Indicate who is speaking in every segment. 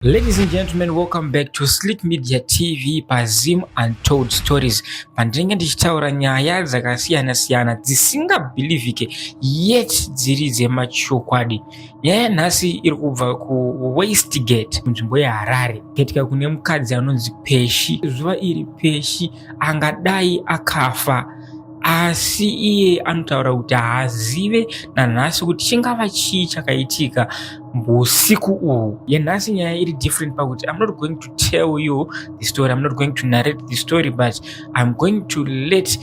Speaker 1: Ladies and gentlemen, welcome back to Slick Media TV paZim Untold Stories, pandinenge ndichitaura nyaya dzakasiyana-siyana dzisingabhilivhike yet dziri dzemachokwadi. Nyaya yanhasi iri kubva kuWestgate, munzvimbo yeHarare, kuitika kune mukadzi anonzi Peshi. Zuva iri Peshi angadai akafa, asi iye anotaura kuti haazive nanhasi kuti chingava chii chakaitika usiku uhu. Yenhasi nyaya iri different pakuti I'm not going to tell you the story, I'm not going to narrate the story, but I'm going to let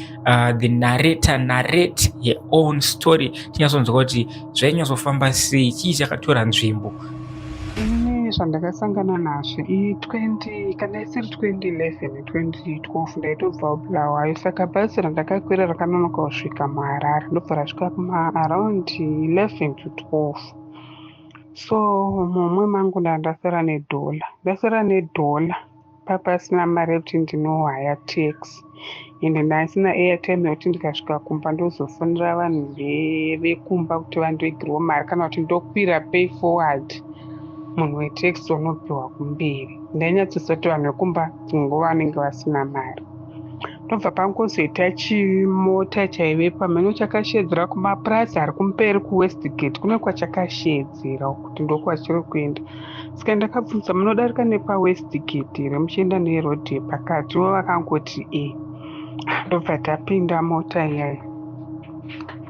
Speaker 1: the narrator narrate her own story, tinyatsonzwa kuti zvainyatsofamba sei, chii chakatora nzvimbo.
Speaker 2: Ini zvandakasangana nazvo i20, kana isiri 2011, 2012, ndaitobva Bulawayo. Saka bhazi randakakwira rakanonoka kusvika muHarare, ndobva rasvika kumaaround 11 to 12. So mumwe mangu ndandasara nedhola, ndasara nedhola, papasina mari yekuti ndinohaya taxi, ende ndasina airtime yekuti ndikasvika kumba ndozofonera vanhu vekumba kuti vandoigirwo mari, kana kuti ndokwira pay forward, munhu wetaxi unopiwa kumberi. Ndainyatsoziva kuti vanhu vekumba dzimwe nguva vanenge vasina mari. Ndobva pangozoita chimota chaivepo, hameno chakashedzera kumapurazi ari kumberi kuWestgate, kune kwachakashedzera kuti ndokwachiri kuenda. Saka ndakabvunza, "Munodarika nepaWestgate here muchienda nerodhi yepakati?" Ivo vakangoti, "E." Ndobva tapinda mota iyayi.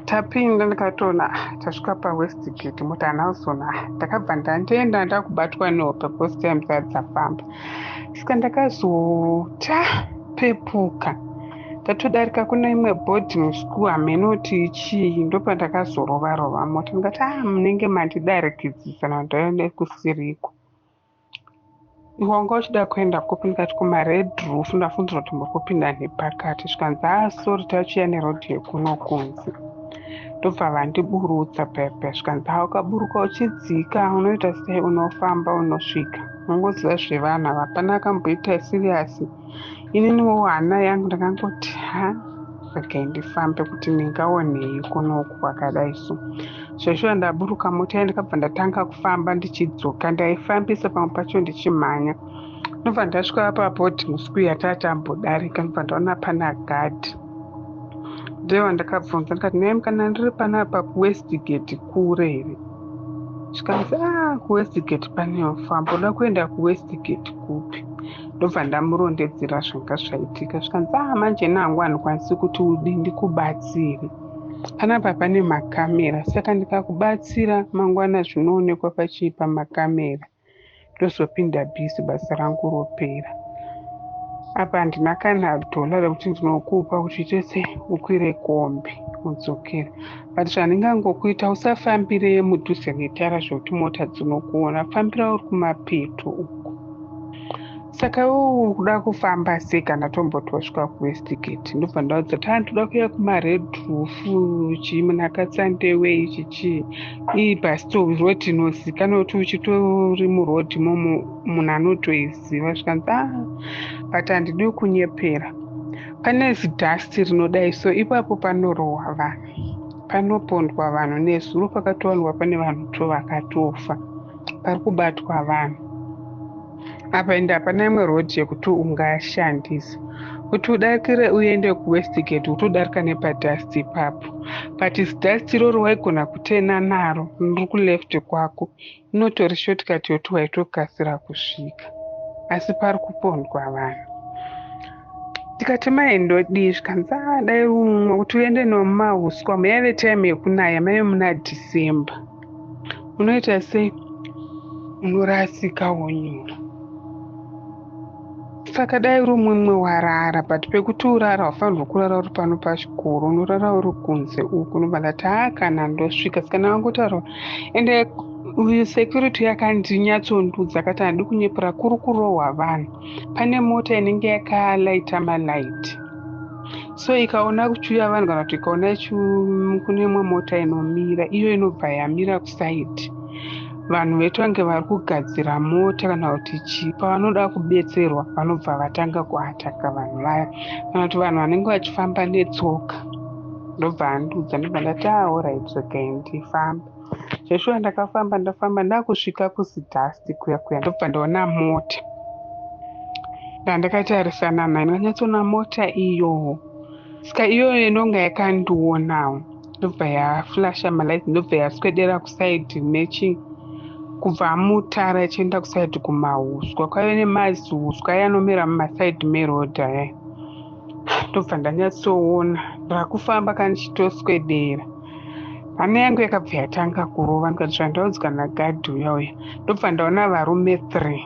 Speaker 2: Tapinda, ndikatoona tasvika paWestgate, mota hana kuzoona. Ndakabva ndandoenda ndakubatwa nehope because time dzadzafamba. Saka ndakazota pepuka ndatodarika kune imwe boarding school, hameno kuti chii. Ndopandakazorova rova mota, ndikati, "A, munenge mandidarikidzisa, nandaenda kusiriko." "Wanga uchida kuenda kupi?" Ndikati, "KumaRed Roof." Ndafundzira kuti muri kupinda nepakati. Zvikanzi, "A, sorry, tachiya nerodhi yekuno kunze." Ndobva vandiburutsa paipai. Zvikanzi, "Ha, ukaburuka uchidzika unoita sei, unofamba unosvika." Unongoziva zvevanhu ava, hapana akamboita serious. Ininiwo hana yangu ndakangoti, "Ha, regai ndifambe kuti ndingaonei kunoku kwakadai." So zveshuwa ndaburuka mota, ndakabva ndatanga kufamba ndichidzoka. Ndaifambisa, pamwe pacho ndichimhanya. Ndobva ndasvika paboarding school yatatambodarika, ndobva ndaona pana gadhi. Ndeva ndakabvunza, ndikati, "Nai, kana ndiri panapa kuWestgate kure here?" Zvikanzi, "A, kuWestgate pane mufambo. Uda kuenda kuWestgate kupi?" Ndobva ndamurondedzera zvanga zvaitika. Zvikanzi, "A, manje nangu handikwanisi kuti udi ndikubatsire. Panapa pane makamera, saka ndikakubatsira mangwana zvinoonekwa pachii, pamakamera, ndozopinda busy, basa rangu ropera. Apa handina kana dhola rekuti ndinokupa kuti uite sei, ukwire kombi udzokere. But zvandingangokuita, usafambire mudhuze netara zvekuti mota dzinokuona. Fambira uri kumapeto uko." "Saka iwe kuda kufamba sei kana tomboti wasvika kuWestgate?" Ndobva ndaudza kuti, "Ndoda kuuya kumaRed Roof, chii, Munakatsande chichii." Ii bus stop road inozikanwa kuti uchitori murodhi imomo munhu anotoiziva. Zvikanzi, "A, but handidi kunyepera. Pane zidhasti rinodai so, ipapo panorohwa vanhu, panopondwa vanhu. Nezuro pakatowanikwa pane vanhu to vakatofa. Pari kubatwa vanhu apa, ende hapana imwe rodhi yekuti ungashandisa kuti udarikire uende kuWestgate, utodarika nepadhasti ipapo. But zidhasti iroro waigona kutena naro riri kuleft kwako, inotori shortcut yekuti waitokasira kusvika, asi pari kupondwa vanhu." Tikati, "Mai, ndodii?" Zvikanzi, "A, dai umwe kuti uende nomumauswa, yaive time yekunaya, maive muna December, unoita sei, unorasika wonyura. Saka dai uri mumwe warara, but pekuti urara haufanirwi kurara uri pano pachikoro, unorara uri kunze uku." Unobva ndati, "Haa, kana ndosvika." Saka ndavangotaura, ende uyu security yakandinyatsondudza, akati, "Handidi kunyepera, kuri kurohwa vanhu. Pane mota inenge yakalaita malaiti, so ikaona kuchiuya vanhu, kana kuti ikaona kune imwe mota inomira, iyo inobva yamira kusaidi. Vanhu vetu vange vari kugadzira mota kana kuti chii, pavanoda kubetserwa vanobva vatanga kuataka vanhu vaya, kana kuti vanhu vanenge vachifamba netsoka." Ndobva andiudza, ndobva ndati, "Alright, regai ndifambe." Zveshuwa ndakafamba ndafamba ndakusvika kuzidust kuya kuya, ndobva ndaona mota ndandakatarisana nayo. Ndakanyatsoona mota iyo, saka iyoyo inonga yakandionawo, ndobva yaflasha malights, ndobva yaswedera kuside mechi kubva mutara ichienda kuside kumahuswa kwaive nemazihuswa aya anomera mumaside meroad aya. Ndobva ndanyatsoona ndakufamba kandichitoswedera, hana yangu yakabva yatanga kurova. Ndikati zvandaudzwa nagadhi uya uya. Ndobva ndaona varume 3,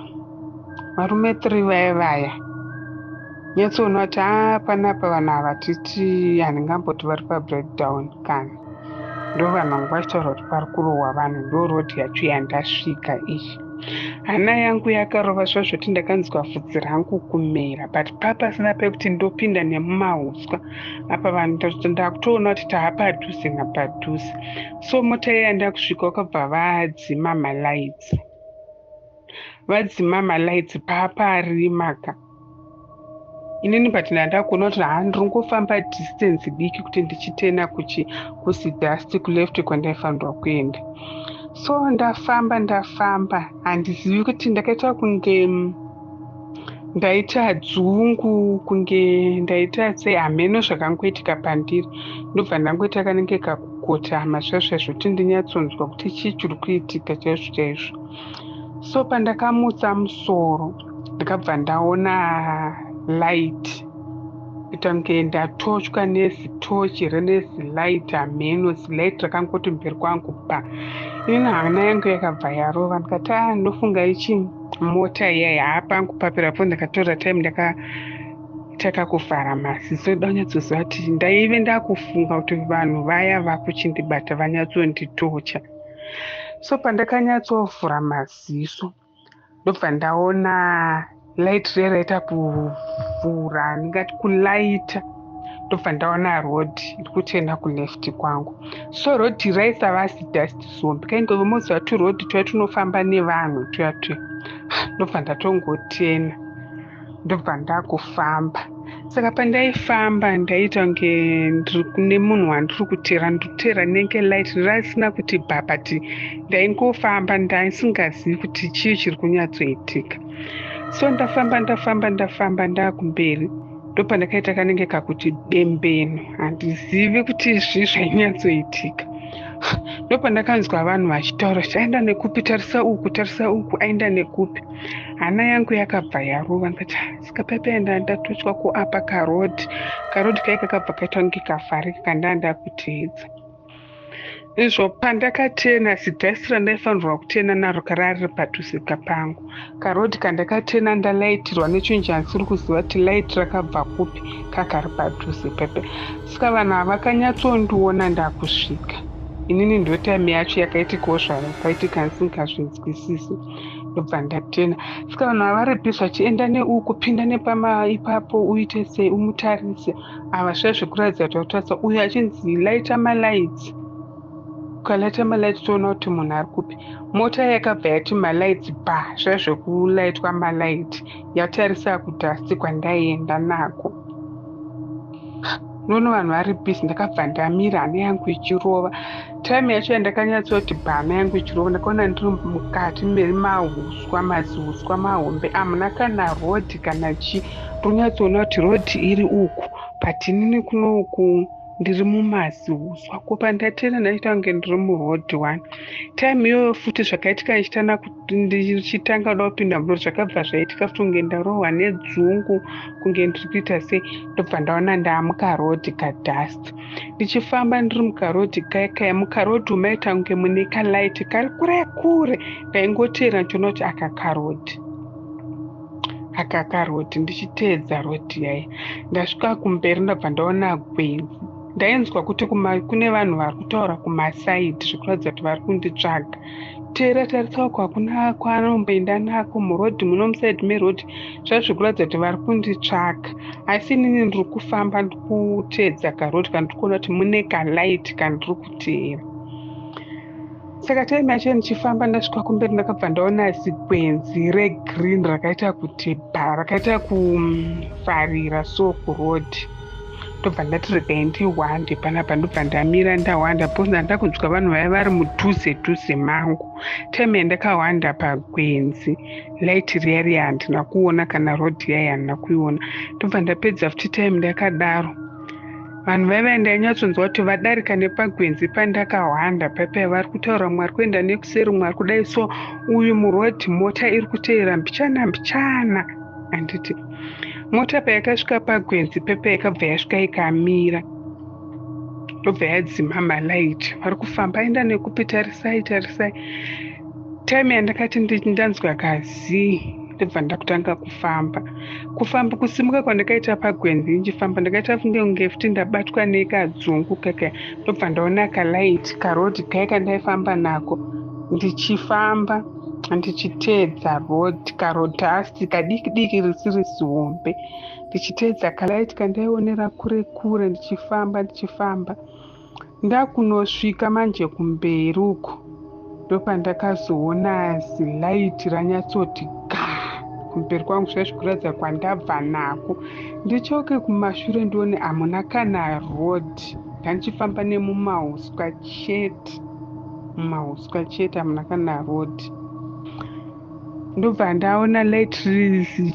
Speaker 2: varume 3 vaya vaya. Nyatsoona kuti a panapa vanhu ava titi handingamboti vari pabreakdown kana ndo vanhu vanga vachitaura kuti pari kurohwa vanhu. Ndo road yacho yandasvika iyi. Hana yangu yakarova zvazvoti ndakanzwa vhudzi rangu kumera, but papasina pekuti ndopinda nemumahuswa apa. Vanhu ndakutoona kuti taapadhuze napadhuze. So mota iya ndakusvika, vakabva vadzima malights, vadzima malights paaparimaka. Inini but ndandakuona kuti ha, ndiri ngofamba distance diki kuti ndichitena kusidust kuleft kwandaifanirwa kuenda. So ndafamba ndafamba, handizivi kuti ndakaita kunge ndaita dzungu, kunge ndaita sei, hameno zvakangoitika pandiri. Ndobva ndangoita kanenge kakukotama zvaizvo zvoti ndinyatsonzwa kuti chii chiri kuitika chaizvo chaizvo. So pandakamutsa musoro, ndakabva ndaona light, kuita kunge ndatochwa nezitochi renezilight, hameno zilight rakangoti mberi kwangu pa. Inini hana yangu yakabva yarova, ndikati a, ndofunga ichi mota iyai haapangu paperapo. Ndakatora time, ndakaita kakuvhara maziso, da kunyatsoziva kuti ndaive ndakufunga kuti vanhu vaya vakuchindibata vanyatsonditocha. So pandakanyatsovhura maziso, ndobva ndaona light riya raita kuvhura, ndingati kulaita. Ndobva ndaona road iri kutena kuleft kwangu. So road raisava zidust zombi, kaingove moziva turoad tuya tunofamba nevanhu tuya tuya. Ndobva ndatongotena, ndobva ndakufamba. Saka pandaifamba ndaita kunge kune munhu wandiri kutera, ndikutera nenge light rasina kuti bha, but ndaingofamba ndaisingazivi kuti chii chiri kunyatsoitika. So ndafamba ndafamba ndafamba ndakumberi, ndopandakaita kanenge kakuti bembeno, handizivi kuti zvii zvainyatsoitika. Ndopandakanzwa vanhu vachitaura kuti aenda nekupi, tarisa uku, tarisa uku, aenda nekupi. Hana yangu yakabva yarova, ndikati saka paipaenda ndatotswa kuapa karoad. Karoad kai kakabva kaita kunge kavharika kandaa ndakuteedza izvo. Pandakatena zidust randaifanirwa kutena naro karari padhuze kapangu, karoad kandakatena ndalaitirwa nechinhu chandisiri kuziva kuti light rakabva kupi, kakari padhuze pepe. Saka vanhu ava vakanyatsondiona ndakusvika. Inini ndo time yacho yakaitikawo zvakaitika ndisingazvinzwisisi. Ndobva ndatena. Saka vanhu ava vari busy vachienda neuku, pinda nepama ipapo, uite sei, umutarise. Ava zviya zvekuratidza kuti vakutarisa uyu achinzi laita malights, ukalaita malights toona kuti munhu ari kupi. Mota yakabva yati malights ba, zviya zvekulaitwa malight, yatarisa kudust kwandaienda nako. Nono vanhu vari busy. Ndakabva ndamira, hana yangu ichirova. Time yacho yandakanyatsoti ba, hana yangu ichirova, ndakaona ndiri mukati memahuswa, mazihuswa mahombe, hamuna kana road kana chii. Ndonyatsoona kuti road iri uku, but inini kunoku ndiri mumazihuswa. Ko pandatena ndaita kunge ndiri muroad one. Time iyoyo futi zvakaitika ndichitanga kuda kupinda muroad, zvakabva zvaitika futi kunge ndarohwa nedzungu, kunge ndiri kuita sei. Ndobva ndaona ndaamukaroad kadust, ndichifamba ndiri mukaroad kaya kaya. Mukaroad maita kunge mune kalight kari kure kure. Ndaingotera ndichiona kuti aka karoad, aka karoad, ndichiteedza road yaya. Ndasvika kumberi, ndabva ndaona gwenzi. Ndainzwa kuti kune vanhu vari kutaura kumaside, zvekuratidza kuti vari kunditsvaga. Teera, tarisa uko, hakuna kwanomboenda nako muroad muno, muside meroad, zvava zvekuratidza kuti vari kunditsvaga. Asi inini ndiri kufamba ndikuteedza karoad kandiri kuona kuti mune kalight kandiri kuteera. Saka time yacho ndichifamba, ndasvika kumberi, ndakabva ndaona zigwenzi regreen rakaita kuti ba, rakaita kufarira so kuroad. Ndobva ndati regai ndihwande panapa, ndobva ndamira ndahwanda because ndandakunzwa vanhu vaya vari mudhuze dhuze mangu. Time yandakahwanda pagwenzi, light riya riya handina kuona, kana road yai handina kuiona. Ndobva ndapedza futi time ndakadaro. Vanhu vaiva ndainyatsonzwa kuti vadarika nepagwenzi pandakahwanda paipai, vari kutaura, mumwe ari kuenda nekuseri, mumwe ari kudai. So uyu muroad mota iri kuteera mbichana mbichana, handiti? Mota payakasvika pagwenzi pepa, yakabva yasvika ikamira, ndobva yadzima malight. Vari kufamba, aenda nekupi? Tarisai, tarisai. Time yandakati ndanzwa kazii, ndobva ndakutanga kufamba, kufamba. Kusimuka kwandakaita pagwenzi ndichifamba, ndakaita kunge kunge futi ndabatwa nekadzungu kaka. Ndobva ndaona kalight, karoad kaya kandaifamba nako, ndichifamba ndichiteedza road, karodust kadiki diki risiri zihombe, ndichiteedza kalight kandaionera kure kure, ndichifamba, ndichifamba. Ndakunosvika manje kumberi uko, ndopandakazoona zilight ranyatsoti ga kumberi kwangu, zviya zvikuratidza kwandabva nako. Ndichoke kumashure, ndione hamuna kana road. Ndandichifamba nemumauswa chete, mumauswa chete, hamuna kana road. Ndobva ndaona light,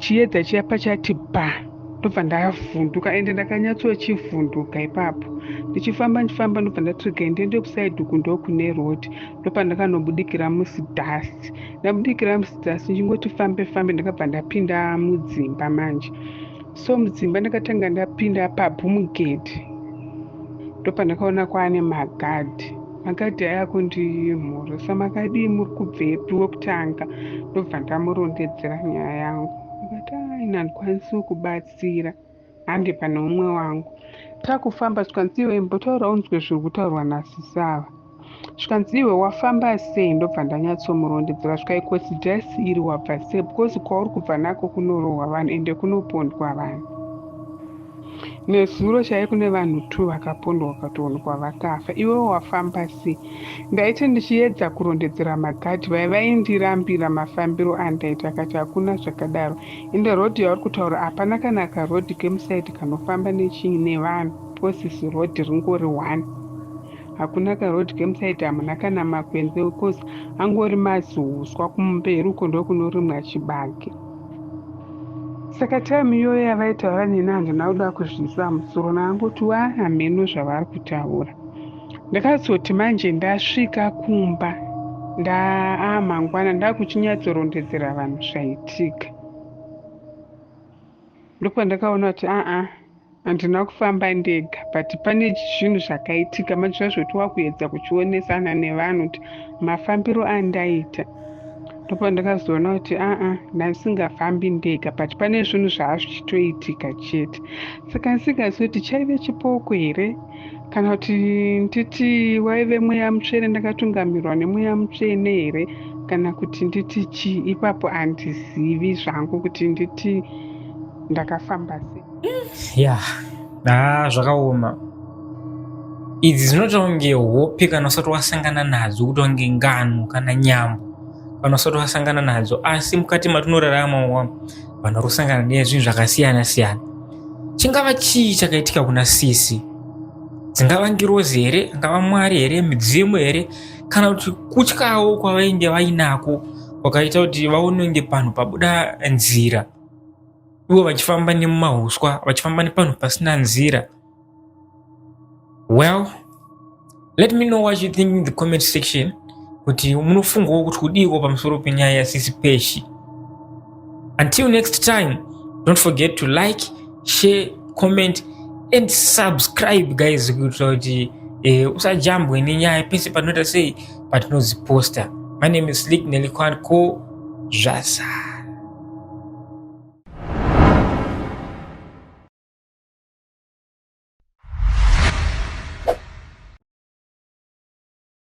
Speaker 2: chiedza chiya pachati ba, ndobva ndavhunduka. Ende ndakanyatsochivhunduka ipapo ndichifamba, ndichifamba. Ndobva ndati regai ndiende kuside uku, ndokune road. Ndopandakanobudikira muzidust. Ndabudikira muzidust, ndichingoti fambe fambe, ndakabva ndapinda mudzimba manje. So mudzimba ndakatanga ndapinda paboom gate, ndopandakaona kwaane magadhi. Magadhi aya kundimhorosa, "Makadii? Muri kubvepi?" Wekutanga, ndobva ndamurondedzera nyaya yangu. Akati, "Aina, handikwanisi kubatsira, hande pane umwe wangu." Takufamba, zvikanzi, "Iwe, imbotaura unzwe zviri kutaurwa nasisi ava." Zvikanzi, "Iwe wafamba sei?" Ndobva ndanyatsomurondedzera. Svika ikosi dust iri wabva sei? Because kwauri kubva nako kunorohwa vanhu, ende kunopondwa vanhu. Nezuro chai kune vanhu two vakapondwa, vakatoonekwa vakafa. Iwe wafamba sei? Ndaiti ndichiedza kurondedzera magadhi, vai vaindirambira mafambiro andaita. Akati, "Hakuna zvakadaro. Ende road yauri kutaura, hapana kana karoad kemuside kanofamba nechii nevanhu, because road ringori one. Hakuna karoad kemuside, hamuna kana makwenzi, because angori maziuswa. Kumberi uko ndokunorimwa chibage." Saka time iyoyo yavaitaura neni, handina kuda kuzviisa musoro, naangoti wa hameno zvavari kutaura. Ndakazoti manje ndasvika kumba, ndaamangwana, ndakuchinyatsorondedzera vanhu zvaitika, ndopandakaona kuti aa, handina kufamba ndega, but pane zvinhu zvakaitika manje. Zvazvoti wakuedza kuchionesana nevanhu kuti mafambiro andaita, ndopandakazoona kuti aa, ndandisingafambi ndega, but pane zvinhu zvaa zvichitoitika chete. Saka ndisingazivi kuti chaive chipoko here, kana kuti nditi waive mweya mutsvene, ndakatungamirwa nemweya mutsvene here, kana kuti nditi chii ipapo, handizivi zvangu kuti nditi ndakafamba sei.
Speaker 1: Ya, ha, zvakaoma. Idzi dzinoita kunge hope kana usati wasangana nadzo, kuita kunge ngano kana nyambo kana usati wasangana nadzo. Asi mukati matinorarama umu, vanhu vari kusangana nezvinhu zvakasiyana siyana. Chingava chii chakaitika kuna sisi? Dzingava ngirozi here? Angava Mwari here? Midzimu here? Kana kuti kutyawo kwavainge vainako kwakaita kuti vaone kunge panhu pabuda nzira, ivo vachifamba nemumahuswa, vachifamba nepanhu pasina nzira? Well, let me know what you think in the comment section, kuti munofungawo kuti kudiko pamusoro penyaya yasisi Peshi. Until next time, don't forget to like, share, comment and subscribe, guys, kuitira kuti usajambwe nenyaya pese patinoita sei, patinodziposta. My name is Slick Nelikwanko. Zvasa.